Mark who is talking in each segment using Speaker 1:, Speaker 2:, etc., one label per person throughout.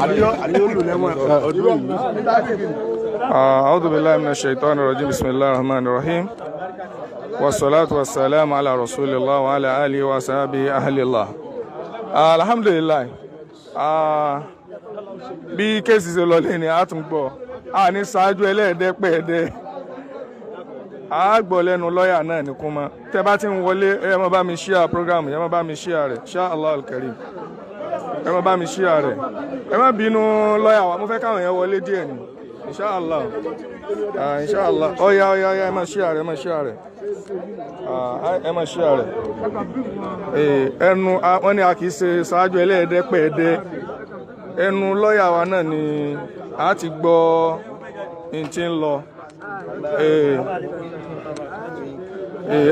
Speaker 1: Àníyó lò lẹ́wọ̀n ọdún yìí.
Speaker 2: أعوذ بالله من الشيطان الرجيم، بسم الله الرحمن الرحيم، والصلاة والسلام على رسول الله وعلى آله وصحبه أهل الله. Alhamdulillah. Bí case ṣe lọ lẹ́ni a tún gbọ́ a ní ṣáájú ẹlẹ́ẹ̀dẹ́pẹ̀ẹ́dẹ́ a gbọ́ lẹ́nu lọ́ọ̀yà náà ní kúmọ́. Tẹ́ bá ti ń wọlé, ẹ má bá mi share program, ẹ má bá mi share rẹ̀, insha Allah al-karim, ẹ má bá mi share rẹ̀. Ẹ má bínú, lọ́ọ̀yà wa, mo fẹ́ káwọn yẹn wọlé díẹ̀ ni, inshallah. Ah, inshallah. Ọ̀ya ọ̀ya ọ̀ya, ẹ má share rẹ̀, ẹ má share rẹ̀. Ah, ẹ má share rẹ̀. Ẹnu wọ́n ní a kì í ṣe ṣáájú ẹlẹ́ẹ̀dẹ́pẹ̀ẹ́dẹ́. Ẹnu lọ́ọ̀yà wa náà ni a ti gbọ́ n tí ń lọ.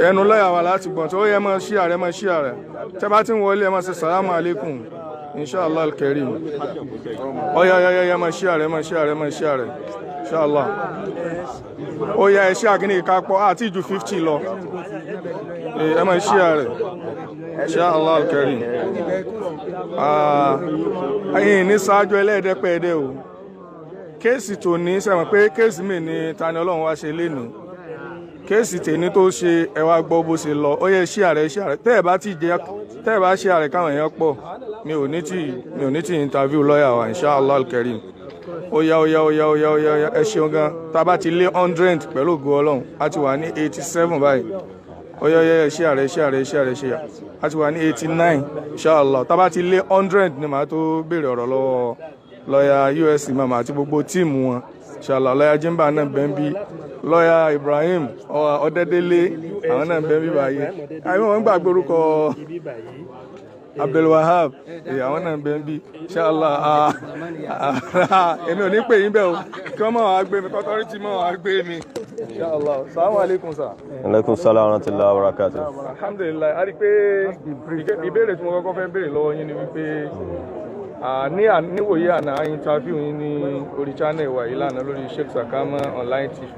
Speaker 2: Ẹnu lọ́ọ̀yà wa láti gbọ́ tó yẹ. Máa share rẹ̀, máa share rẹ̀. Tẹ́ bá ti ń wọlé, ẹ máa ṣe salamu alaikum, inshallah al-karim. Ọ̀ya ọ̀ya ọ̀ya, máa share rẹ̀, máa share rẹ̀, máa share rẹ̀, inshallah. Ó yá, ẹ share kíní ìkápọ̀ àti ju 50 lọ. Ẹ máa share rẹ̀, inshallah al-karim. Ẹ̀yin ní ṣáájú ẹlẹ́ẹ̀dẹ́pẹ̀ẹ́dẹ́ o. Case tó ní sẹ́wọ̀n pé case mi ní Tani Olohun wá ṣe lénìí. Case tèmi tó ṣe, ẹ wá gbọ́ bó ṣe lọ. Ó yẹ share rẹ̀, share rẹ̀. Tẹ́ ẹ bá ti jẹ́, tẹ́ ẹ bá share rẹ̀ káwọn èèyàn pọ̀, mi ò ní tí interview lọ́ọ̀yà wa, inshallah al-karim. Ó yá ó yá ó yá ó yá ó yá ó yá. Ẹ ṣeun gan. Tá a bá ti lé 100 pẹ̀lú ògo Ọlọ́run, a ti wà ní 87 báyìí. Ó yá ó yá, share rẹ̀, share rẹ̀, share rẹ̀, share. A ti wà ní 89, inshallah. Tá a bá ti lé 100 ni màá tó béèrè ọ̀rọ̀ lọ́wọ́ lọ́ọ̀yà US Imam àti gbogbo team wọn, inshallah. Lọ́ọ̀yà Jimba náà bẹ́ẹ̀ bí, lọ́ọ̀yà Ibrahim Ọ̀dẹ́dẹ́lé, àwọn náà bẹ́ẹ̀ bí báyìí. Àbí wọ́n gbàgbé orúkọ Abdulwahab, àwọn náà bẹ́ẹ̀ bí, inshallah. Èmi ò ní pè yín bẹ́ẹ̀ o, kí wọ́n máa wá gbé mi, kọ́tọ́rìtì máa wá gbé mi, inshallah. Salamu alaikum, sir.
Speaker 3: Aleykum salaam wa rahmatulahi wa barakatuh.
Speaker 2: Alhamdulillahi. A rí i pé ìbéèrè tí mo kọ́kọ́ fẹ́ béèrè lọ́wọ́ yín ni wípé ní níwòye àná, interview yín ní orí channel wa yìí lánàá lórí Sheikh Sakama Online TV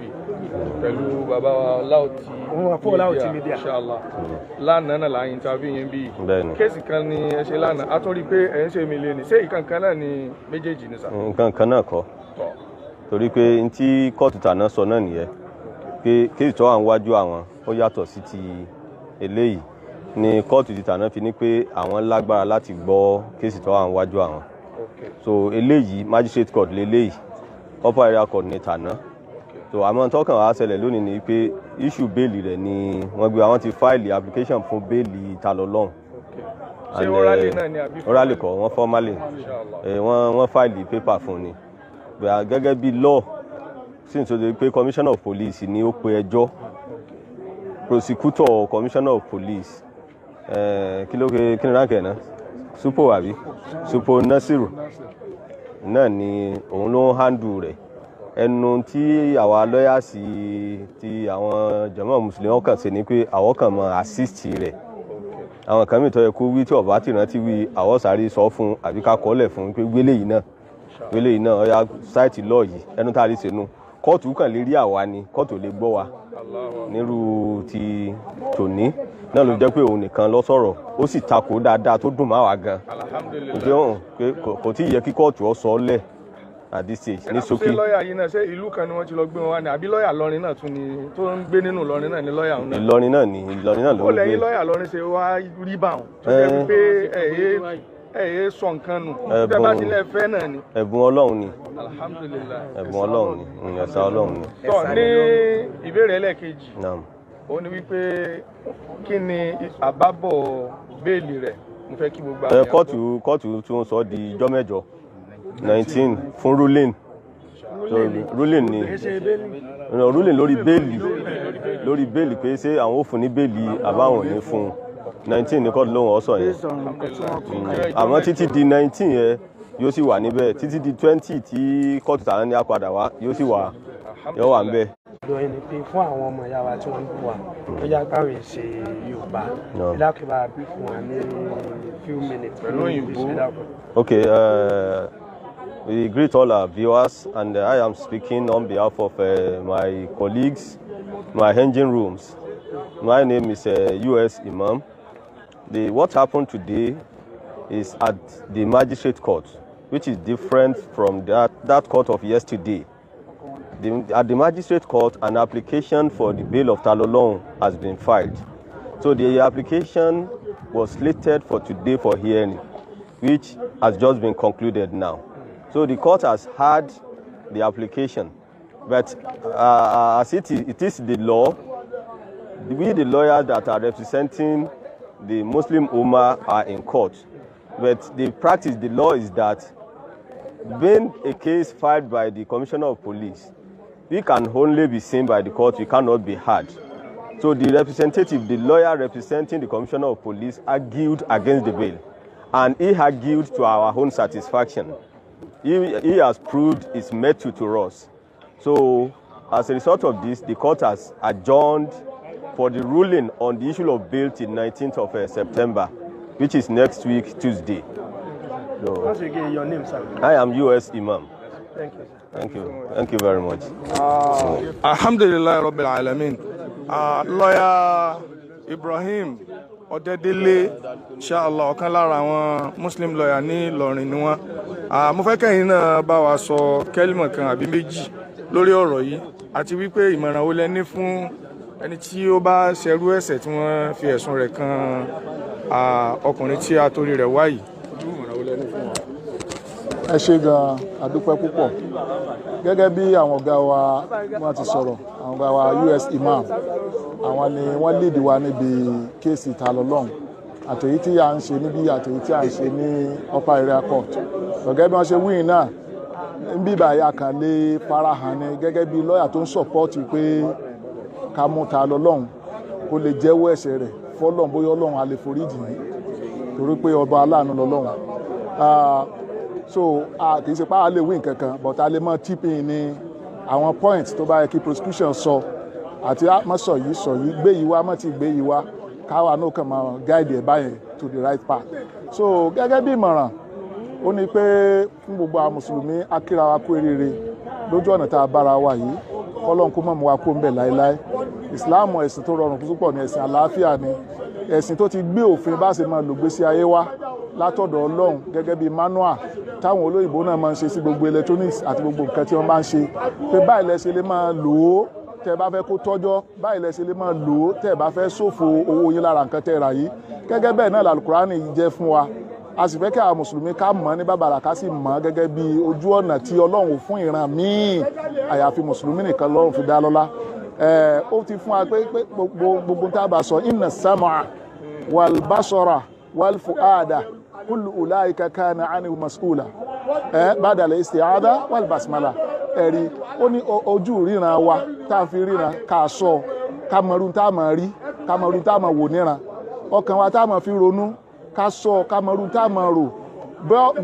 Speaker 2: pẹ̀lú bàbá wa Ọláòtí Media, inshallah. Lánàá náà là ń interview yín bíi case kan ni ẹ ṣe lánàá. A tún rí i pé ẹ ń ṣe mi lé ní ṣé ìkankan náà ni méjèèjì ni, sir?
Speaker 3: Nǹkan kan náà kọ́, torí pé n tí kóòtù tàná sọ náà nìyẹn pé case tó wà níwájú àwọn ó yàtọ̀ sí ti eléyìí, ni kóòtù ti tàná fi ní pé àwọn lágbára láti gbọ́ case tó wà níwájú àwọn. So eléyìí, magistrate court leléyìí, upper area court ní tàná. So àmọ́ tọkàn wá ṣẹlẹ̀ lónìí ni pé issue bail rẹ̀ ni wọ́n gbé. Àwọn ti file application fún bail Talọ́lọ́hun.
Speaker 2: Ṣé orally náà ni àbí?
Speaker 3: Orally kọ́, wọ́n formally wọ́n file paper fún ni gẹ́gẹ́ bí law sí, nítorí pé commissioner of police ni ó pe ẹjọ́. Prosecutor, commissioner of police, kí ló kí ni rank ẹ̀ náà, Supo àbí Supo Nasiru náà ni òun ló ń handle rẹ̀. Ẹnu tí àwa lọ́yà sí ti àwọn jàmáà mùsùlùmí ọkàn ṣe ni pé àwọn kàn mọ assist rẹ̀. Àwọn kan mìíràn tó yẹ kó wí, tí ọba tí rántí wí, àwọn sáré sọ fún àbí ká kọ́lẹ̀ fún pé gbélé yìí náà, gbélé yìí náà, ọ̀yà cite law yìí. Ẹnu tá a lè ṣe nu. Kóòtù kàn lè rí àwa ni, kóòtù lè gbọ́ wa nírú ti tòní náà. Ló jẹ́ pé òun nìkan ló sọ̀rọ̀, ó sì takò dáadáa tó dùn má wa gan.
Speaker 2: Alhamdulilayi.
Speaker 3: Pé hàn pé kò tí ì yẹ kí kóòtù ọ sọ ọ́ lẹ̀ at this stage ní ṣókí.
Speaker 2: Ṣé lọ́ọ̀yà yìí náà, ṣé ìlú kan ni wọ́n ti lọ gbé wọn wá ni, àbí lọ́ọ̀yà lọ́rin náà tún ni tó ń gbé nínú Ìlọrin náà ni lọ́ọ̀yà òun náà?
Speaker 3: Ìlọrin náà ni, Ìlọrin náà ló
Speaker 2: Ó
Speaker 3: ń
Speaker 2: lẹ́yìn
Speaker 3: gbé.
Speaker 2: Lọ́ọ̀yà lọ́rin ṣe wá rí báwọn tó jẹ́ wípé ẹ̀ yé sọ nǹkan nù tẹ́ bá tilẹ̀ fẹ́ náà ni?
Speaker 3: Ẹ̀bùn Ọlọ́run ni.
Speaker 2: Alhamdulilayi.
Speaker 3: Ẹ̀bùn Ọlọ́run ni, ẹ̀sà Ọlọ́run ni.
Speaker 2: Tọ́ ní ìbéèrè ẹlẹ́ẹ̀kejì,
Speaker 3: Naam.
Speaker 2: ó ní wípé kí ni àbábọ̀ bail rẹ̀? Mo fẹ́ kí gbogbo
Speaker 3: Ẹ
Speaker 2: àwọn èèyàn
Speaker 3: kóòtù tún sọ di ijọ́ mẹ́jọ, 19, fún ruling. So ruling ni, no, ruling lórí bail, lórí bail, pé ṣé àwọn ò fún ní bail àbáwọn ò ní fún. 19 ní kóòtù lóhùn ọ̀sọ̀ yẹn. Àmọ́ títí di 19 yẹn, yóò sì wà níbẹ̀. Títí di 20 tí kóòtù tàná ní àpadà wá, yóò sì wà, yóò wà níbẹ̀.
Speaker 4: Ọ̀dọ̀ yẹn ni pé fún àwọn ọmọ ìyá wa tí wọ́n ń bù wá tó yá káwé ṣe Yorùbá,
Speaker 3: No.
Speaker 4: ẹ dákun, bá a bí fún wa ní few minutes.
Speaker 2: Pẹ̀lú òyìnbó.
Speaker 4: Ẹ dákun.
Speaker 3: Okay, we greet all our viewers, and I am speaking on behalf of my colleagues, my engine rooms. My name is US Imam. What happened today is at the magistrate court, which is different from that court of yesterday. At the magistrate court, an application for the bail of Tani Olohun has been filed. So the application was slated for today for hearing, which has just been concluded now. So the court has heard the application, but as it is the law, we, the lawyers that are representing the Muslim Ummah, are in court. But the practice, the law is that being a case filed by the Commissioner of Police, we can only be seen by the court, we cannot be heard. So the representative, the lawyer representing the Commissioner of Police, argued against the bail. And he argued to our own satisfaction. He has proved his mettle to us. So as a result of this, the court has adjourned for the ruling on the issue of bail till 19th of September, which is next week, Tuesday. So,
Speaker 4: Once again, your name, sir.
Speaker 3: I am US Imam.
Speaker 4: Thank you, sir.
Speaker 3: Thank you. Thank you very much.
Speaker 2: Alhamdulillahi rabbil alamin. Lọ́yà Ibrahim Ọ̀dẹ́délé, inshallah, ọ̀kan lára àwọn Muslim lawyer ní Ìlọrin ni wọ́n. Mo fẹ́ kẹ́yìn náà bá wa sọ kẹ́límọ̀ kan àbí méjì lórí ọ̀rọ̀ yìí, àti wípé ìmọ̀ràn wo lẹ ní fún ẹni tí ó bá ṣerú ẹ̀ṣẹ̀ tí wọ́n fi ẹ̀sùn rẹ̀ kan ọkùnrin tí a torí rẹ̀ wá yìí? Ìmọ̀ràn wo lẹ ní fún wọn?
Speaker 5: Ẹ ṣe gan, àdúpẹ́ púpọ̀. Gẹ́gẹ́ bí àwọn ọ̀gá wa wọ́n ti sọ̀rọ̀, àwọn ọ̀gá wa US Imam, àwọn ni wọ́n lead wa níbi case Tani Olohun, àtèyí tí à ń ṣe níbí, àtèyí tí à ń ṣe ní Upper Area Court. Gẹ́gẹ́ bí wọ́n ṣe wíyìn náà ń bí báyìí, a kàn lè farahàn ni gẹ́gẹ́ bí lọ́ọ̀yà tó ń support pé ká mú Tani Olohun kó lè jẹ́wọ́ ẹ̀ṣẹ̀ rẹ̀ fọ́lọ́run, bóyá Ọlọ́run á lè foríjì yìí, torí pé ọba aláàánú lọ́lọ́run. So kì í ṣe pé a lè wí nǹkan kan, but a lè mọ chip in ní àwọn point tó bá yẹ kí prosecution sọ, àti má sọ yìí, sọ yìí, gbé yìí wá, má ti gbé yìí wá, káwa náà kàn máa guide ẹ̀ báyẹn to the right path. So gẹ́gẹ́ bí ìmọ̀ràn, ó ní pé fún gbogbo àwọn mùsùlùmí, a kíra wa kú oríire lójú ọ̀nà tá a bára wa yìí. Kọ́lọ́n kó mọ̀ mú wa kó ń bẹ̀ láéláé. Ìsìláàmù, ẹ̀sìn tó rọrùn púpọ̀ ní, ẹ̀sìn àlàáfíà ni, ẹ̀sìn tó ti gbé òfin bá ṣe máa lògbésí ayé wa látọ̀dọ̀ Ọlọ́run, gẹ́gẹ́ bí manual táwọn olóyìnbó náà máa ń ṣe sí gbogbo electronics àti gbogbo nǹkan tí wọ́n bá ń ṣe, pé báyìí lẹ ṣe lè máa lò ó tẹ́ ẹ bá fẹ́ kó tọ́jọ́, báyìí lẹ ṣe lè máa lò ó tẹ́ ẹ bá fẹ́ ṣòfò owó yín lára nǹkan tẹ́ ẹ rà yìí. Gẹ́gẹ́ bẹ́ẹ̀ náà làlùkùránì jẹ́ fún wa. A sì fẹ́ kí àwọn mùsùlùmí ká mọ̀ ní bàbàrà, ká sì mọ̀ gẹ́gẹ́ bí ojú ọ̀nà tí Ọlọ́run fún ìran míì, àyàfi mùsùlùmí nìkan lọ́run fi dá lọ́lá. Ó ti fún wa pé gbogbo tá a bá sọ, inna sam'a wal basara wal fu'ada kullu ulaika kana anhu mas'ula, ba'da al isti'adha wal basmala. Ẹ̀rí, ó ní ojú ríran wa tá a fi ríran, ká sọ, ká mọ̀rún tá a mọ̀ rí, ká mọ̀rún tá a mọ̀ wò níran. Ọkàn wa tá a mọ̀ fi ronú, ká sọ, ká mọ̀rún tá a mọ̀ rò.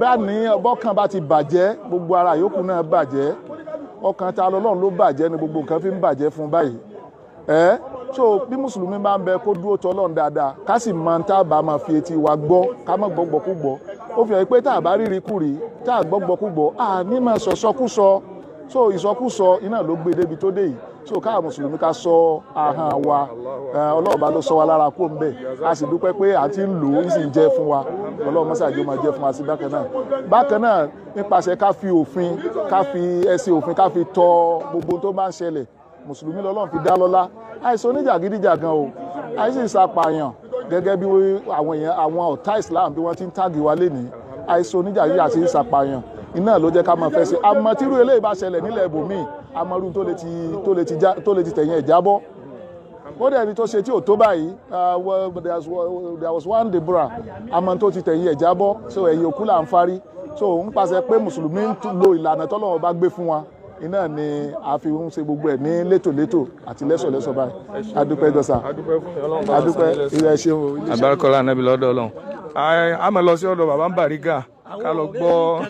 Speaker 5: Bẹ́ẹ̀ ni bọ́kàn bá ti bàjẹ́, gbogbo ara yòókù náà bàjẹ́. Ọkàn ta lọ́lọ́run ló bàjẹ́ ni gbogbo nǹkan fi ń bàjẹ́ fún báyìí. Ẹ so bí mùsùlùmí bá ń bẹ, kó dúró tọ́lọ́run dáadáa, ká sì máa ń tá a bá máa fi etí wa gbọ́, ká má gbọ́ gbọ́kúgbọ́. Ó fi hàn pé tá a bá rírí kúrí, tá a gbọ́ gbọ́kúgbọ́, a ní máa sọ̀sọ́kúsọ. So ìsọkúsọ iná ló gbé débi tó dé yìí. So káà mùsùlùmí ká sọ ahọ́n wa. Ọlọ́ọ̀bá ló sọ wa lára kó ń bẹ̀. A sì dúpẹ́ pé a ti ń lò ó, sì ń jẹ́ fún wa. Ọlọ́run mọ́sàájú máa jẹ́ fún wa sí. Bákan náà, bákan náà, nípasẹ̀ ká fi òfin, ká fi ẹsẹ̀ òfin, ká fi tọ́ gbogbo tó bá ń ṣẹlẹ̀. Mùsùlùmí lọ́lọ́run fi dá lọ́lá. Àìsàn oníjàgídíjàgan o, àìsàn ìsapàyàn, gẹ́gẹ́ bí àwọn èèyàn, àwọn ọ̀tá Islam, bí wọ́n ti ń tag wa lénìí. Àìsàn oníjàgídí àti ìsapàyàn iná ló jẹ́ ká máa fẹ́ ṣe. Àmọ́ tírú eléyìí bá ṣẹlẹ̀ nílẹ̀ ibòmíì, àmọ́rú tó lè ti tẹ̀yìn ẹ̀ jábọ́. Ó dẹ̀ ẹni tó ṣe tí ò tó báyìí, there was one Deborah, àmọ́ tó ti tẹ̀yìn ẹ̀ jábọ́. So ẹ̀yìn òkú là ń fárí. So ń pàṣẹ pé mùsùlùmí ń lo ìlànà tọ́lọ́run bá gbé fún wa, iná ni a fi ń ṣe gbogbo ẹ̀ ní létòlétò àti lẹ́sọ̀lẹ́sọ̀ báyìí. Adúpẹ́ gọ́sà, adúpẹ́ ilẹ̀ ṣeun.
Speaker 2: Àbárakọ́lá anabi lọ́dọ̀ Ọlọ́run. A máa lọ sí ọ̀dọ̀ bàbá ń Bàrígà, ká lọ gbọ́.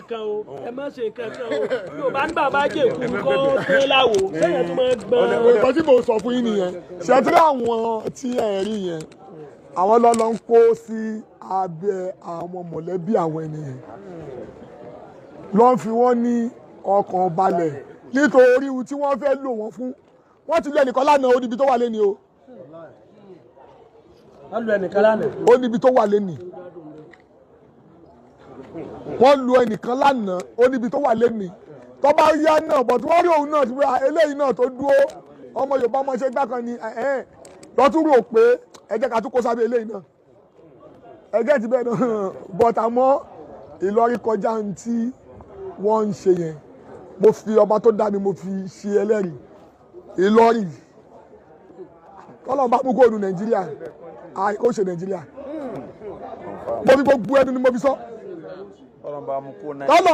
Speaker 6: Ẹ má ṣe kankan o. Yóò bá ní bàbá jèkú kó tó láwo sẹ́yìn tó máa gbọ́n.
Speaker 1: Nǹkan tí mo sọ fún yín nìyẹn. Ṣe tí àwọn tí ẹ rí yẹn, àwọn lọ́lọ́ ń kó sí abẹ́ àwọn mọ̀lẹ́bí àwọn ènìyàn, ló ń fi wọ́n ní ọkàn balẹ̀ nítorí ohun tí wọ́n fẹ́ lò wọ́n fún. Wọ́n ti lé ẹnìkan lánàá, ó níbi tó wà lẹ́ni o.
Speaker 6: Wọ́n lu ẹnìkan lánàá.
Speaker 1: Ó níbi tó wà lẹ́ni. Wọ́n lu ẹnìkan lánàá, ó níbi tó wà lẹ́nìí tó bá yá náà, bọ̀ tí wọ́n rí òun náà ti pé eléyìí náà tó dúró ọmọ Yorùbá ọmọ ṣe gbá kan ni lọ́tún rò pé ẹ jẹ́ ká tún kó sábẹ́ eléyìí náà, ẹ jẹ́ ti bẹ́ẹ̀ náà. But àmọ́ Ìlọrin kọjá ohun tí wọ́n ń ṣe yẹn. Mo fi ọba tó dá mi, mo fi ṣe ẹlẹ́rìí. Ìlọrin tọ́lọ́ bá mú kóòdù Nàìjíríà, àìkó ṣe Nàìjíríà. Mo fi gbogbo ẹnu ni mo fi sọ. Tọ́lọ́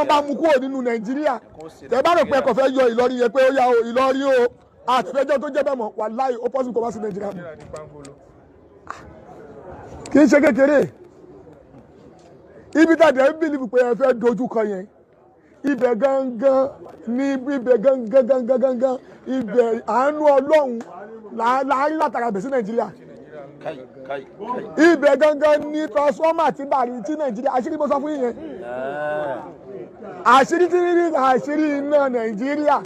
Speaker 1: bá mú kúrò nínú Nàìjíríà, tẹ bá rò pé kò fẹ́ yọ Ìlọrin yẹn pé ó yá o Ìlọrin o, àtẹ̀fẹ́jọ́ tó jẹ́ bẹ́ẹ̀ mọ̀, wàláhì ó pọ́sibú kó bá sí Nàìjíríà mọ́. Kì í ṣe kékeré. Ibi tàdé ń bìlìbù pé ẹ fẹ́ dojú kọ yẹn, ibẹ̀ gangan ní ibẹ̀ gangan gangan gangan ibẹ̀ àánú Ọlọ́run láàárín látara bẹ̀ sí Nàìjíríà. Ibẹ̀ gangan ní transformer tí bàrí tí Nàìjíríà, àṣírí mo sọ fún yín yẹn, àṣírí tí rírí àṣírí iná Nàìjíríà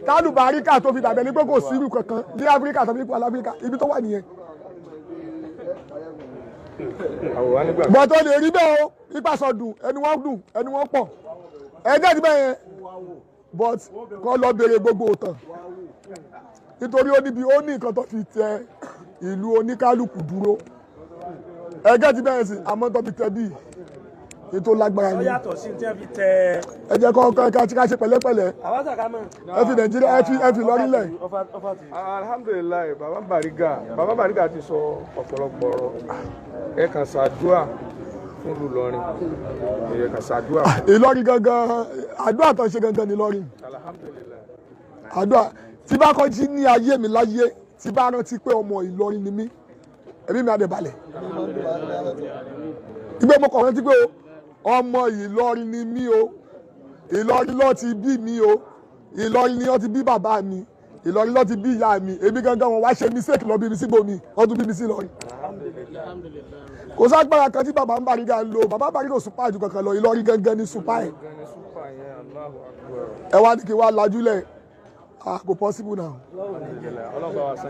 Speaker 1: tálùbáríkà tó fi dàbẹ̀ ní pé kò sí irú kankan ní Áfíríkà tàbí nípa Áfíríkà, ibi tó wà nìyẹn. Bọ́tọ̀ lè rí bẹ́ẹ̀ o, ipa sọ dùn ẹni wọ́n dùn ẹni wọ́n pọ̀ ẹgbẹ́ ti bẹ́ẹ̀ yẹn, but kọ́ lọ béèrè gbogbo òtàn, nítorí ó níbi ó ní nǹkan tó fi tẹ ìlú oníkálukú dúró. Ẹgbẹ́ ti bẹ́ẹ̀ sí, àmọ́ tó fi tẹ bíi ètò lágbára ni.
Speaker 6: Ó yàtọ̀ sí tí wọ́n fi tẹ.
Speaker 1: Ẹ jẹ́ kọ́ ká ṣe pẹ̀lẹ́pẹ̀lẹ́. Ẹ fi Nàìjíríà ẹ fi Ìlọrin lẹ̀.
Speaker 2: Alhamdulilayi, Baba Bariga ti sọ ọ̀pọ̀lọpọ̀ ọ̀rọ̀. Ẹ kàn ṣàdúà fún ìlú Ìlọrin. Ẹ kàn ṣàdúà.
Speaker 1: Ìlọrin gangan, àdúrà tó ń ṣe gangan ní Ìlọrin.
Speaker 2: Alhamdulilayi.
Speaker 1: Àdúrà tí bá kọjí ní ayé mi láyé, tí bá rántí pé ọmọ Ìlọrin ni mí, ẹ̀mí mi á dẹ̀ balẹ̀. Ìgbé mo kàn rántí pé o ọmọ Ìlọrin ni mí o, Ìlọrin ló ti bí mi o, Ìlọrin ni wọ́n ti bí bàbá mi, Ìlọrin ló ti bí ìyá mi, èmi gangan wọn wá ṣe mistake lọ bí mi síbòmí, wọ́n tún bí mi sí Ìlọrin. Kò ságbára kan tí bàbá ń Bariga ń lò, bàbá Bariga ò súpà ju kankan lọ, Ìlọrin gangan ni súpà ẹ̀. Ẹ wá ní kí wá lajúlẹ̀, kò possible now.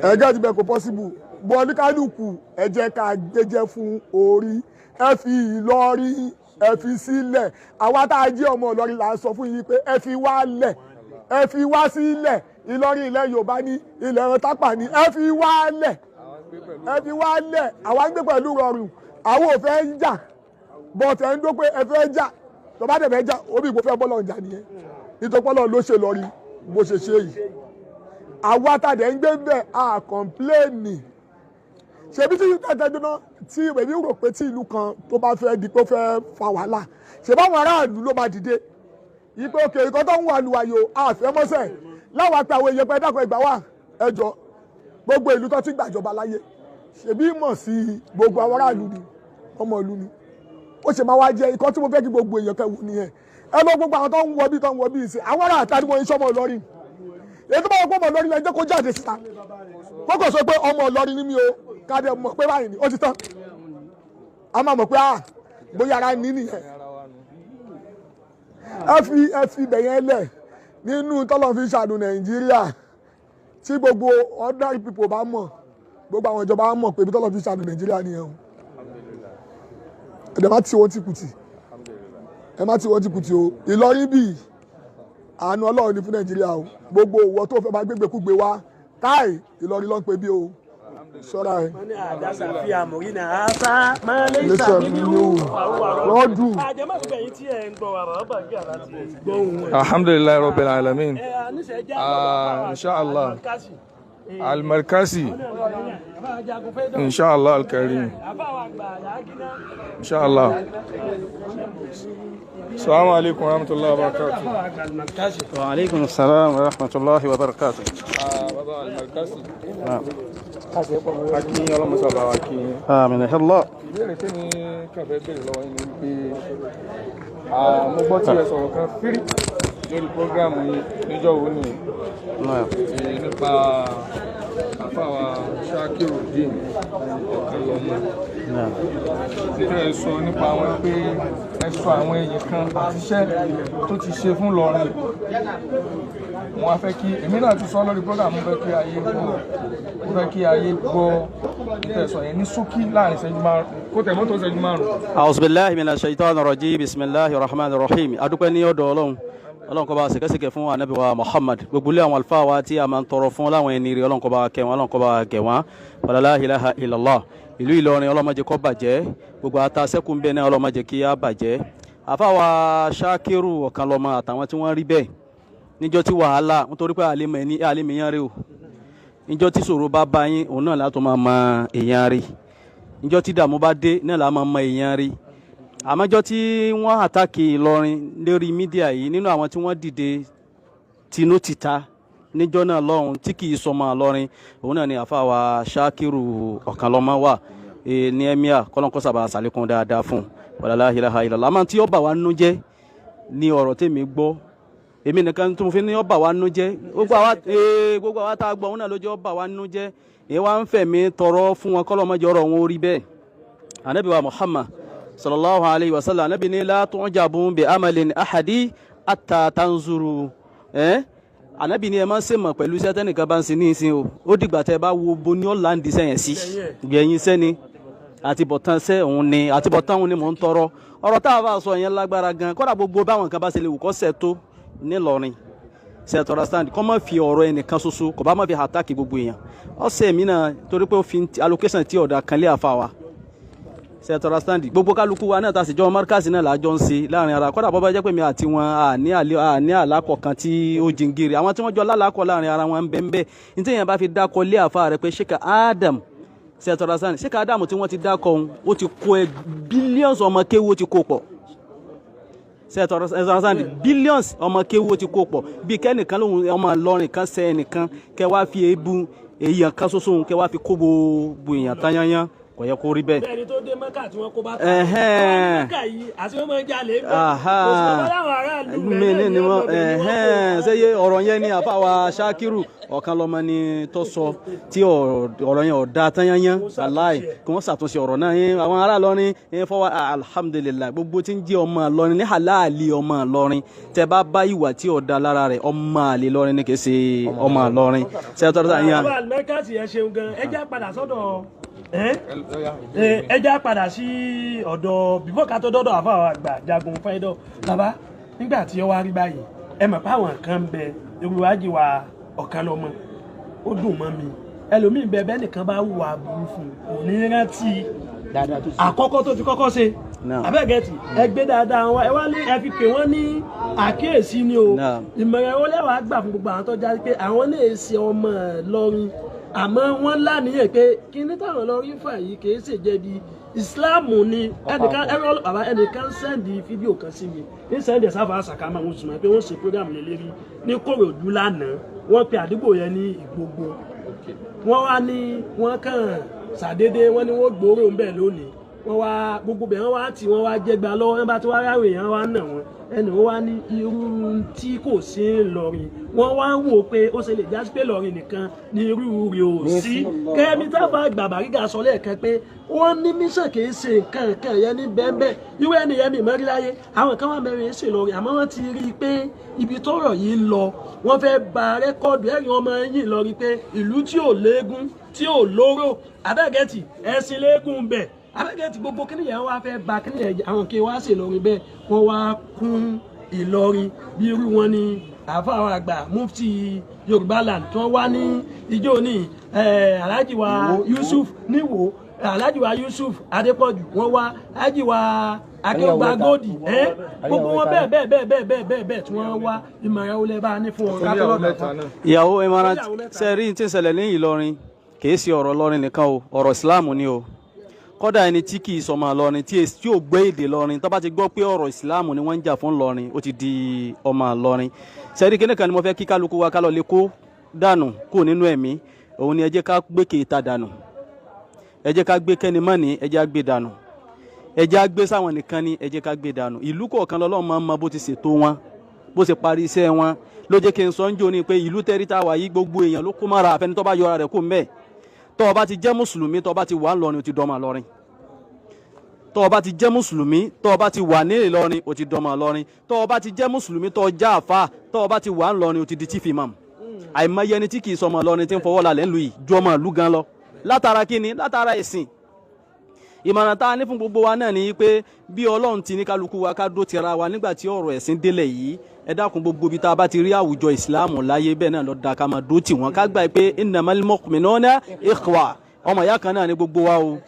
Speaker 1: Ẹgẹ́ ti bẹ̀ kò possible. Bọ́ oníkálukú ẹ jẹ́ ká gbéjẹ́ fún orí, ẹ fi Ìlọrin ẹ fi sílẹ̀. Àwa tá a jẹ́ ọmọ Ìlọrin là ń sọ fún yín pé ẹ fi wá lẹ̀, ẹ fi wá sílẹ̀. Ìlọrin ilẹ̀ Yorùbá ní, ilẹ̀ ẹran tápà ní, ẹ fi wá lẹ̀, ẹ fi wá lẹ̀. Àwa ń gbé pẹ̀lú rọrùn, àwọn ò fẹ́ ń jà, bọ̀tẹ̀ ń dó pé ẹ fẹ́ jà, tó bá dẹ̀ fẹ́ jà, omi ìbò fẹ́ bọ́lọ̀ ń jà nìyẹn, nítorí pọ́lọ̀ ló ṣe lọ́rí bó ṣe ṣe yìí. Àwa tá a dẹ̀ ń gbé bẹ́ẹ̀ a kọ̀ǹpléènì. Ṣebí tí tẹ́tẹ́ dúná tí èmi rò pé tí ìlú kan tó bá fẹ́ di pé ó fẹ́ fa wàhálà, ṣe báwọn aráàlú ló máa dìde yìí pé òkè ìkan tó ń wà lùwàyò àfẹ́mọ́sẹ̀ láwọn apẹ àwọn èèyàn pé dákun ìgbà wà ẹjọ́ gbogbo ìlú tó ti gbàjọba láyé, ṣebí mọ̀ sí gbogbo àwọn aráàlú ni ọmọ ìlú ni ó ṣe máa wá jẹ́ ìkan tí mo fẹ́ kí gbogbo èèyàn kẹ́ wò nìyẹn. Ẹ lọ gbogbo àwọn tó ń wọ bí tó ń wọ bí ìsìn àwọn ará àtàrí wọn iṣẹ́ ọmọ Ìlọrin, èyí tó bá wọ pé ọmọ Ìlọrin lẹ́jọ́ kó jáde síta kókò sọ pé ọmọ Ìlọrin ni mí o, káde mọ̀ pé báyìí ni ó ti tán, a máa mọ̀ pé ah bóyá ara ní nìyẹn. Ẹ fi ibẹ̀ yẹn lẹ̀ nínú tọ́lọ́ fi ṣàánú Nàìjíríà tí gbogbo ordinary people bá mọ̀, gbogbo àwọn ìjọba mọ̀ pé ibi tọ́lọ́ fi ṣàánú Nàìjíríà nìyẹn o. Ẹ̀dẹ̀ má ti wọ́n ti kùtì, ẹ má ti wọ́n ti kùtì o. Ìlọrin bì àánú Ọlọ́run ní fún Nàìjíríà o. Gbogbo òwò tó fẹ́ máa gbégbé kúgbe wá káì Ìlọrin ló ń pe bí o. Sọ́ra ẹ̀.
Speaker 6: Wọ́n ní àdásà fi àmọ̀rí náà àṣà máa lè sàmínú
Speaker 1: rọ́dù.
Speaker 6: Àjẹmọ́ ìgbà yìí tí ẹ̀ ń gbọ́ wà bàbá Bariga láti gbóhùn ẹ̀.
Speaker 2: Alhamdulilayi rabbil alamin.
Speaker 6: Ẹ níṣẹ́ jẹ́
Speaker 2: Inshallah. Al-Markazi. Inshallah al-Karim. Inshallah. Assalamu alaikum wa rahmatullahi wa barakatuh.
Speaker 7: Wa alaikum assalam wa rahmatullahi wa barakatuh.
Speaker 2: Baba Al-Markazi. Akin ọlọ́mọsá bá wa kí yín.
Speaker 7: Àmín Allah.
Speaker 2: Ìbéèrè tí mi kàn fẹ́ béèrè lọ́wọ́ yín ni wípé mo gbọ́ tí ẹ sọ̀rọ̀ kan fírí lórí prógráàmù yín níjọ́ wo ni nípa àfàwà Shakirudeen Ọ̀kanlọ́mọ. Tẹ́ ẹ sọ nípa wọn pé ẹ sọ àwọn èèyàn kan àtiṣẹ́ tó ti ṣe fún Ìlọrin. Wọn á fẹ́ kí èmi náà ti sọ lórí program, mo fẹ́ kí ayé gbọ́, mo fẹ́ kí ayé gbọ́ ìtẹ̀sọ̀ yẹn ní ṣókí láàrin ìṣẹ́jú 5, kó tẹ̀ mọ́tò ìṣẹ́jú 5.
Speaker 7: أعوذ بالله من الشيطان الرجيم، بسم الله الرحمن الرحيم. Adúpẹ́ ní ọ̀dọ̀ Ọlọ́run. Ọlọ́run kó bá ṣèkẹ́ṣèkẹ́ fún Ànábì wa Muhammad, gbogbo ilé àwọn àlùfáà wa tí a máa ń tọrọ fún láwọn ẹni rí, Ọlọ́run kó bá kẹ́ wọn, Ọlọ́run kó bá gẹ̀ wọ́n. La ilaha illallah. Ìlú Ìlọrin, Ọlọ́run má jẹ́ kó bàjẹ́. Gbogbo ata sẹ́kùn bẹ́ẹ̀ náà, Ọlọ́run má jẹ́ kí á bàjẹ́. Àfáà Ṣakiru Ọ̀kanlọ́mọ àtàwọn tí wọ́n rí bẹ́ẹ̀ níjọ́ tí wàhálà, nítorí pé àlè mọ̀ ní àlè mìíyàn rí o. Níjọ́ tí ṣòro bá bá yín, òun náà látọ̀ máa mọ èèyàn rí. Níjọ́ tí dààmú bá dé náà la máa mọ èèyàn rí. Àmọ́jọ́ tí wọ́n attack Ìlọrin lórí media yìí, nínú àwọn tí wọ́n dìde tinú tìta níjọ́ náà lọ́hùn tí kì í sọmọ Ìlọrin, òun náà ni àfàwà Ṣakiru Ọ̀kanlọ́mọ wà ní emir. Kọ́lọ́nkọ́ sábà sàlékún dáadáa fún un. La ilaha illallah. Àmọ́ tí ó bà wá nínú jẹ́ ní ọ̀rọ̀ tèmi gbọ́, èmi nìkan tó fi ní ó bà wá nínú jẹ́, gbogbo àwa tá a gbọ́ òun náà ló jẹ́ ó bà wá nínú jẹ́. Èyí wá ń fẹ̀mí tọrọ fún wọn, kọ́lọ́mọdé ọ̀rọ̀ wọn ó rí bẹ́ẹ̀. Anabi wa Muhammad sallallahu alayhi wa sallam, anabi ní la tu'jabun bi amalin ahadi hatta tanzuru. Anabi ní ẹ máa ń ṣe mọ̀ pẹ̀lú iṣẹ́ tẹ́nìkan bá ń ṣe ní ìsìn o, ó dìgbà tẹ́ ẹ bá wo bo ní ọ̀là ń di sẹ́yìn sí gbẹ̀yìn sẹ́ni àtibọ̀tán sẹ́ òun ni àtibọ̀tán òun ni mò ń tọrọ. Ọ̀rọ̀ tá a bá sọ yẹn lágbára gan. Kódà gbogbo báwọn kan bá ṣe lè wù kọ́ sẹ́ tó nílọrin sẹ́tọ̀rọ̀ stand kọ́ mọ́ fi ọ̀rọ̀ ẹnìkan ṣoṣo kò bá má fi attack gbogbo èèyàn. Ọ̀sẹ̀ mi náà torí pé ó fi allocation tí ọ̀dà kan lé àfa wa sẹ́tọ̀rọ̀ stand, gbogbo kálukú wa náà ta sì jọ márkàsì náà lájọ ń ṣe láàrin ara. Kódà bọ́ bá jẹ́ pé mi àti wọn àní àlákọ̀ kan tí ó jingiri, àwọn tí wọ́n jọ lálàkọ̀ láàrin ara wọn ń bẹ́ ń bẹ́ ní tí èèyàn bá fi dákọ̀ lé àfa rẹ̀ pé Sheikh Adam sẹ́tọ̀rọ̀ stand, Sheikh Adam tí wọ́n ti dákọ̀ òun, ó ti kó ẹ billions ọmọ kéwú, ó ti kó pọ̀. Sẹ́tọ̀rọ̀ stand, billions ọmọ kéwú, ó ti kó pọ̀. Bí kẹ́nìkan lóhun ọmọ Ìlọrin kan sẹ́ ẹnìkan, kẹ́ wá fi èébú èèyàn kan ṣoṣo, kẹ́ wá fi kó gbogbo èèyàn tányányán, kò yẹ kó rí bẹ́ẹ̀.
Speaker 6: Bẹ́ẹ̀ni tó dé Mẹ́kà tí wọ́n kó bá ta Mẹ́kà yìí àti wọ́n máa ń jalè ń bẹ̀, kò sí bàbá láwọn aráàlú rẹ̀ náà
Speaker 7: ni wọ́n ṣe ọ̀rọ̀ yẹn ni àfàwà Ṣakiru Ọ̀kanlọ́mọ ni tó sọ tí ọ̀rọ̀ yẹn ọ̀dà tányányán aláì kí wọ́n ṣàtúnṣe ọ̀rọ̀ náà. Àwọn ará Ìlọrin fọwọ́ alhamdulillahi, gbogbo tí ń jẹ́ ọmọ Ìlọrin ní halali ọmọ Ìlọrin, tẹ bá bá ìwà tí ọ̀dà lára rẹ̀, ọmọ àlè Ìlọrin ni, kì í ṣe ọmọ Ìlọrin.
Speaker 6: Bàbá Mẹ́kà sì ẹ ṣeun gan. Ẹ já padà sọ́dọ̀ ẹ já padà sí ọ̀dọ̀ bífọ̀ ká tó dọ́dọ̀ àfàwọn àgbà jagun fẹ́dọ̀. Bàbá, nígbà tí ó wá rí báyìí, ẹ mọ̀ pé àwọn kan ń bẹ irúwájú wa Ọ̀kanlọ́mọ, ó dùn mọ́ mi. Ẹlòmíì bẹ bẹ́ẹ̀ nìkan bá wùwà burú fún un, kò ní rántí àkọ́kọ́ tó ti kọ́kọ́ ṣe abẹ́gẹ́tì ẹgbẹ́ dáadáa wọn. Ẹ wá ní ẹ fi pè wọ́n ní àkíyèsí ni o. Ìmọ̀ràn wọn lẹ́wàá gbà fún gbogbo àwọn tó jáde pé àwọn lè ṣe ọmọ Ìlọrin, àmọ́ wọ́n láníyàn pé kíní táwọn Ìlọrin fà yìí kì í ṣèjẹbi ìsìláàmù ni. Ẹnìkan ẹ̀rọ bàbá ẹnìkan send fídíò kan sí mi ní send sáfà àṣàkámà, wọn sì mọ̀ pé wọ́n ṣe program lé lérí ní Kòròdú lánàá. Wọ́n pe àdúgbò yẹn ní Ìgbogbo. Wọ́n wá ní wọ́n kàn ṣàdédé wọ́n ní wọ́n gbòòrò ń bẹ̀ lónìí. Wọ́n wá gbogbo bẹ̀, wọ́n wá tí wọ́n wá jẹgba lọ́wọ́, wọ́n bá ti wá ráwọ̀ èèyàn wá nà wọ́n. Ẹnì wọ́n wá ní irú tí kò sí Ìlọrin, wọ́n wá ń wò pé ó ṣe lè jásí pé Ìlọrin nìkan ní irú rẹ̀ ò sí. Kẹ́mi tábà gbàgbà gíga sọ lẹ́ẹ̀kan pé wọ́n ní mission, kì í ṣe nǹkan kan yẹn ní bẹ́ẹ̀nbẹ́ẹ̀. Irú ẹni yẹn mi mọ́rí láyé, àwọn kan wà mẹ́rin ṣe Ìlọrin, àmọ́ wọ́n ti rí i pé ibi tọ́rọ̀ yìí ń lọ, wọ́n fẹ́ ba record ẹ̀yìn ọmọ yìí Ìlọrin pé ìlú tí ò léegun, tí ò lóró, abẹ́gẹ́tì ẹ̀sìn léegun bẹ̀, abẹ́gẹ́tì gbogbo kíni yẹn wá fẹ́ ba kíni yẹn. Àwọn kí wá sí Ìlọrin bẹ́ẹ̀, wọ́n wá kún Ìlọrin bí irú wọn ni àfáà àgbà mufti Yorùbá land tí wọ́n wá ní ijó ní Alhaji wa Yusuf níwò, Alhaji wa Yusuf Adépọ̀jù, wọ́n wá Alhaji wa Akéwà Góòdì, gbogbo wọn bẹ́ẹ̀ bẹ́ẹ̀ bẹ́ẹ̀ bẹ́ẹ̀ bẹ́ẹ̀ bẹ́ẹ̀ bẹ́ẹ̀ tí wọ́n wá. Ìmọ̀ràn olè bá ní fún wọn.
Speaker 7: Ìyàwó ìmọ̀ràn sẹ́rí tí ń ṣẹlẹ̀ ní Ìlọrin kì í ṣe ọ̀rọ̀ Ìlọrin nìkan o, ọ̀rọ̀ Ìsìláàmù ni o. Kódà ẹni tí kì í sọmọ Ìlọrin, tí ò gbé èdè Ìlọrin, tó bá ti gbọ́ pé ọ̀rọ̀ Ìsìláàmù ni wọ́n ń jà fún Ìlọrin, ó ti di ọmọ Ìlọrin. Sẹ́rí kíní kan ni mo fẹ́ kí kálukú wa kálọ̀ lè kó dànù kó nínú ẹ̀mí òun ni ẹ jẹ́ ká gbé kéta dànù, ẹ jẹ́ ká gbé kẹ́ni mọ́ni, ẹ jẹ́ á gbé dànù, ẹ jẹ́ á gbé sáwọn nìkan ni, ẹ jẹ́ ká gbé dànù. Ìlú kọ̀ọ̀kan lọ́lọ́run máa ń mọ bó ti ṣètò wọn, bó ṣe parí iṣẹ́ wọn. Ló jẹ́ kí n sọ ń jò ní pé ìlú tẹ́rí tá a wà yìí, gbogbo èèyàn ló kó mára, àfẹni tó bá yọra rẹ̀ kó ń bẹ́ẹ̀. Tó o bá ti jẹ́ mùsùlùmí, tó o bá ti wà ńlọrin, o ti dọ́mọ Ìlọrin. Tó o bá ti jẹ́ mùsùlùmí, tó o bá ti wà ní Ìlọrin, o ti dọmọ Ìlọrin. Tó o bá ti jẹ́ mùsùlùmí, tó o já àfa, tó o bá ti wà ńlọrin, o ti di chief imam. Àìmọye ẹni tí kì í sọmọ Ìlọrin tí ń fọwọ́ lálẹ́ ńlú yìí ju ọmọ ìlú gan lọ. Látara kíni? Látara ẹ̀sìn. Ìmọ̀ràn tá a ní fún gbogbo wa náà ni pé bí Ọlọ́run ti ní kálukú wa ká dó tira wa nígbà tí ọ̀rọ̀ ẹ̀sìn délẹ̀ yìí, ẹ dákun, gbogbo ibi tá a bá ti rí àwùjọ ìsìláàmù láyé, bẹ́ẹ̀ náà ló dáa ká máa dó tì wọ́n, ká gbà pé innamal mu'minuna ikhwa, ọmọ ìyá kan náà ni gbogbo wa o.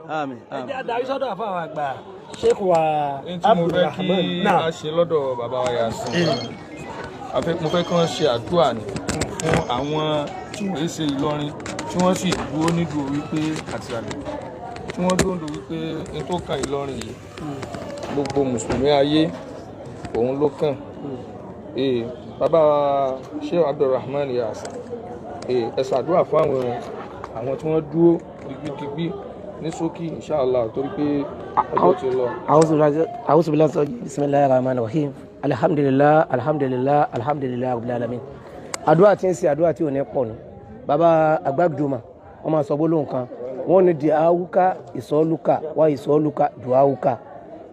Speaker 7: Àmín.
Speaker 6: Ẹ
Speaker 7: Àmín.
Speaker 6: jẹ́ adarí sọ́dọ̀ àfáà àgbà, Sheikh wa
Speaker 2: Ní tí mo fẹ́
Speaker 6: Abdulrahman
Speaker 2: kí
Speaker 6: náà.
Speaker 2: a ṣe lọ́dọ̀ bàbá wa Yasin, mo fẹ́ kí wọ́n ṣe àdúrà ní fún àwọn tí wọ́n ṣe Ìlọrin, tí wọ́n sì dúró nídùú wípé àti àlè tí wọ́n dúró nídùú wípé n tó kan Ìlọrin yìí, gbogbo mùsùlùmí ayé òun ló kàn. Bàbá wa Sheikh Abdulrahman Yasin, ẹ ṣàdúrà fún àwọn tí wọ́n dúró digbidigbi ní ṣókí, inshallah, torí pé ọjọ́ ti lọ.
Speaker 8: أعوذ بالله. بسم الله الرحمن الرحيم. الحمد لله، الحمد لله، الحمد لله رب العالمين. Àdúrà tí ń ṣe, àdúrà tí ò ní pọ̀ ni. Bàbá àgbàdùmá, wọ́n máa sọ gbólóhùn kan, wọ́n ní di awúká ìsọ́lùkà wá ìsọ́lùkà dùn áwúká.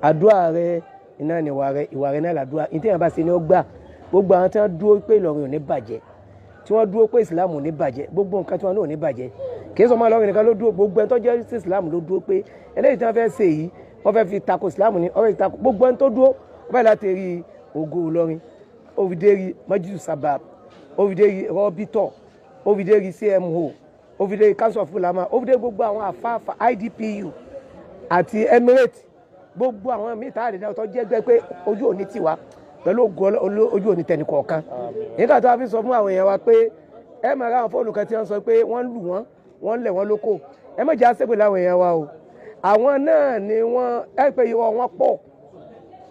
Speaker 8: Àdúrà rẹ iná ni ìwà rẹ, ìwà rẹ náà làdúrà. Ní téèyàn bá ṣe ni ó gbà. Gbogbo àwọn tí wọ́n dúró pé Ìlọrin ò ní bàjẹ́, tí wọ́n dúró pé Islam ò ní bàjẹ́, gbogbo nǹkan tí wọ́n ní ò ní bàjẹ́, kì í sọ ọmọ Ìlọrin nìkan ló dúró. Gbogbo ẹni tó jẹ́ sí Islam ló dúró pé eléyìí tí wọ́n fẹ́ ṣe yìí, wọ́n fẹ́ fi tako Islam ni, wọ́n fẹ́ fi tako gbogbo ẹni tó dúró. Wọ́n fẹ́ láti rí ògo Ìlọrin, ó fi dé rí Majidu Sabab, ó fi dé rí Rọ́bítọ̀, ó fi dé rí CMO, ó fi dé rí Council of Ulama, ó fi dé gbogbo àwọn àfáàfà IDPU àti Emirate, gbogbo àwọn míì tá a lè dá tó jẹ́ gbẹ́ pé ojú òní tiwa pẹ̀lú ògo ojú òní tẹnì kọ̀ọ̀kan. Nígbà tó a fi sọ fún àwọn èèyàn wa pé ẹ máa ra àwọn fóònù kan tí wọ́n sọ pé wọ́n lù wọ́n, wọ́n lẹ̀ wọ́n lóko, ẹ má jẹ́ àṣepè láwọn èèyàn wa o. Àwọn náà ni wọ́n ẹ pé irọ́ wọn pọ̀,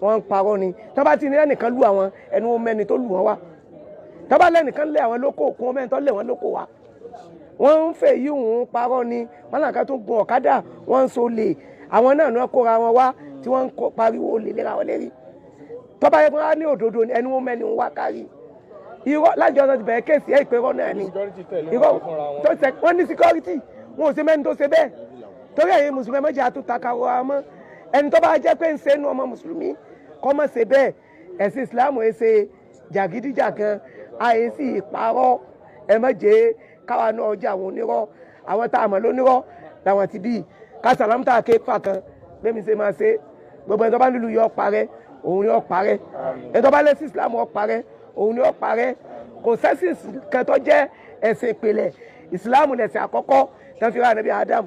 Speaker 8: wọ́n ń parọ́ ni. Tí wọ́n bá ti ní ẹnìkan lù àwọn, ẹnu wọn mẹ́ni tó lù wọ́n wá. Tí wọ́n bá lẹ́nìkan lé àwọn lóko, kún wọn mẹ́ni tó lé wọn lóko wá. Wọ́n ń fẹ́ yí òun parọ́ ni. Wọ́n làǹkà tó gun ọ̀kadà, wọ́n ń so lè àwọn náà ní wọ́n kóra wọn wá tí wọ́n ń pariwo olè léra wọn lérí. Tọ́ba yẹ kó wá ní òdodo ni, ẹni wọn mẹ́ni ń wá kárí irọ́ lájọ ọ̀sán ti bẹ̀rẹ̀ case ẹ̀, ìpè irọ́ náà ni irọ́ tó ṣe. Wọ́n ní security, wọn ò ṣe mẹ́ni tó ṣe bẹ́ẹ̀. Torí ẹ̀yin mùsùlùmí, méjì àtúntàkà wọ ọmọ ẹni tó bá jẹ́ pé ń ṣe inú ọmọ mùsùlùmí kọ́ mọ̀ ṣe bẹ́ẹ̀. Ẹ̀sìn ìsìlámù ẹ̀ ṣe jàgídíjàgan, àyè sì ìparọ́. Ẹ má jẹ́ káwa náà ọjà àwọn onírọ́, àwọn tá a mọ̀ lónírọ́ làwọn ti bí ká sàlámùtà ké fà kan bẹ́ẹ̀ mi ṣe máa ṣe. Gbogbo ẹni tó bá nílùú yọ parẹ́, òun ni ó parẹ́. Ẹni tó bá lẹ́sìn ìsìlámù ó parẹ́, òun ni ó parẹ́. Kò sẹ́sìn kan tó jẹ́ ẹ̀sìn ìpìlẹ̀, ìsìlámù lẹ̀sìn àkọ́kọ́ tó fi rán Ànábì Adam.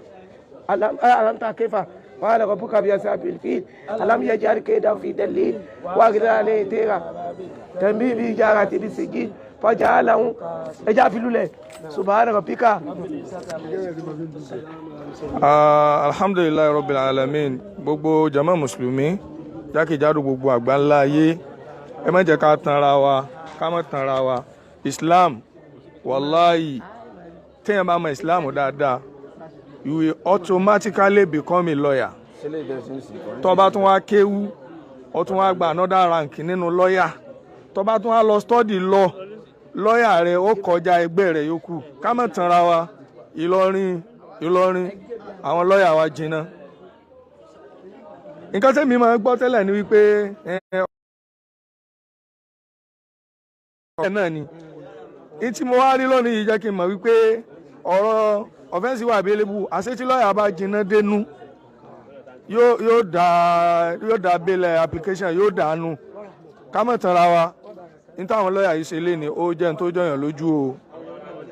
Speaker 8: Alam tara kayfa fa'ala rabbuka bi ashabil fil alam yaj'al kaydahum fi tadlil wa arsala alayhim tayran tarmihim bi hijaratin min sijil faja'alahum ẹja filulẹ̀. Subhana rabbika.
Speaker 2: Ah, alhamdulillahi rabbil alamin. Gbogbo jama mùsùlùmí jákèjádò gbogbo àgbáńlá ayé, ẹ má jẹ́ ká tanra wa, ká má tanra wa. Islam, wàláyì, téèyàn bá mọ Islam dáadáa, you will automatically become a lawyer. Tó bá tún wá kéwú, ó tún wá gba another rank nínú lawyer. Tó bá tún wá lọ study law, lọ́yà rẹ̀ ó kọjá ẹgbẹ́ rẹ̀ yòókù. Ká má tanra wa. Ìlọrin, Ìlọrin, àwọn lọ́yà wa jìnnà. Nǹkan tẹ́mi máa ń gbọ́ tẹ́lẹ̀ ni wípé ọ̀rẹ́ náà ni ní tí mo wá rí lónìí yìí jẹ́ kí n mọ̀ wípé ọ̀rọ̀ offence wà available. Àṣé tí lọ́yà bá jìnnà dénú, yóò dá bail application, yóò dànù. Ká má tanra wa. Ní táwọn lọ́yà yìí ṣe lé ní, ó jẹ́ ní tó jọyàn lójú o.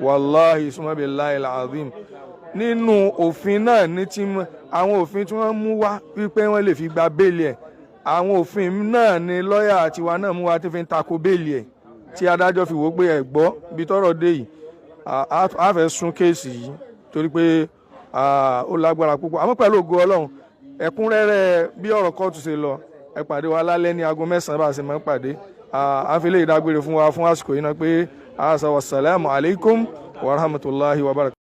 Speaker 2: Wàláhì, sumabillahi alazim. Nínú òfin náà ní tí àwọn òfin tí wọ́n mú wá wípé wọ́n lè fi gba bail ẹ̀, àwọn òfin náà ni lọ́yà tiwa náà mú wá tí fi ń tako bail ẹ̀, tí adájọ́ fi wò ó pé ẹ̀ gbọ́ bí tọ́rọ̀ dé yìí, a fẹ́ sún case yìí torí pé ó lágbára púpọ̀. Àmọ́ pẹ̀lú ògo Ọlọ́run, ẹ̀kúnrẹ́rẹ́ bí ọ̀rọ̀ kóòtù ṣe lọ, ẹ pàdé wa lálẹ́ ní aago 9 bá a ṣe máa ń pàdé. À ń fi lè dágbére fún wa fún àsìkò yìí náà pé asa wasalaamu alaykum wa rahmatulahi wa barakatuh.